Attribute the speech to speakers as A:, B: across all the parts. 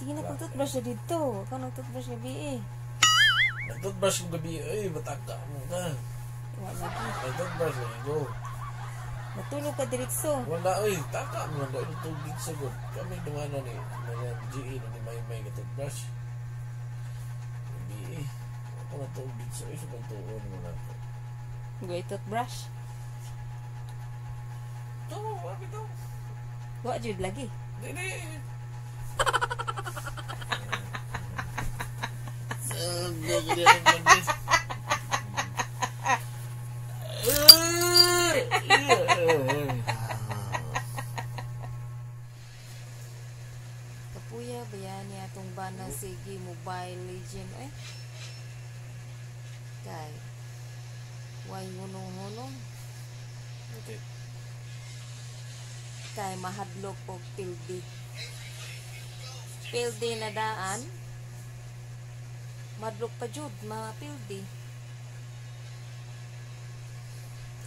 A: Sige na, pag-toothbrush na dito. Ikaw nag-toothbrush gabi eh.
B: Nag-toothbrush ko gabi. Ay, bataka mo ka.
A: Wa lagi.
B: Nag-toothbrush lagi ko.
A: Natulog ka diretso.
B: Wala, oy. Taka mo lang. Dahil tubig sagot. Kami dumaan na ni mga GE na ni May May ka-toothbrush. Gabi eh. Ako na tubig sa isa pagtuon mo na ako.
A: Go toothbrush.
B: Ito, bakit ito?
A: Wa jud lagi.
B: Dili. Sabi ko niya ng bandit.
A: Kapuya ba yan niya atong bana sige Mobile Legend eh. Kay way hunong-hunong
B: Okay.
A: Kay mahadlok og pildi. Pildi na daan. Madlok pa jud mapildi.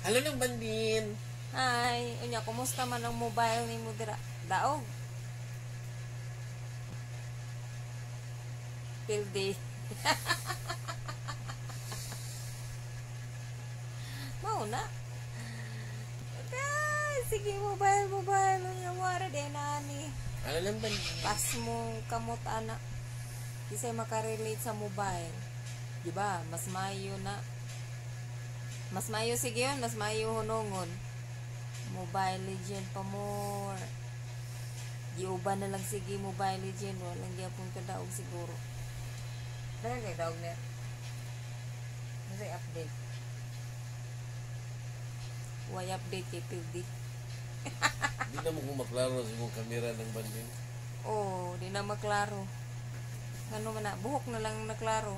B: Hello ng bandin.
A: Hi, unya, kumusta man ang mobile nimo dira? Daog. Pildi. Mao na. Okay, sige, mobile, mobile, unya wara din ani.
B: Hello ng bandin.
A: Pas mo kamot ana. Kisay makarelate sa mobile. Di ba? Mas mayo na. Mas mayo sige yun, mas mayo hunongon. Mobile Legend pa more. Giuban na lang sige Mobile Legend, walang gyapon kadaog siguro. Daghan kay daog na. Nasa update. Way update kay PLD.
B: Di na mo kung maklaro sa imong kamera ng bandin.
A: Oh, di na maklaro. Ngano man na, buhok na lang naklaro.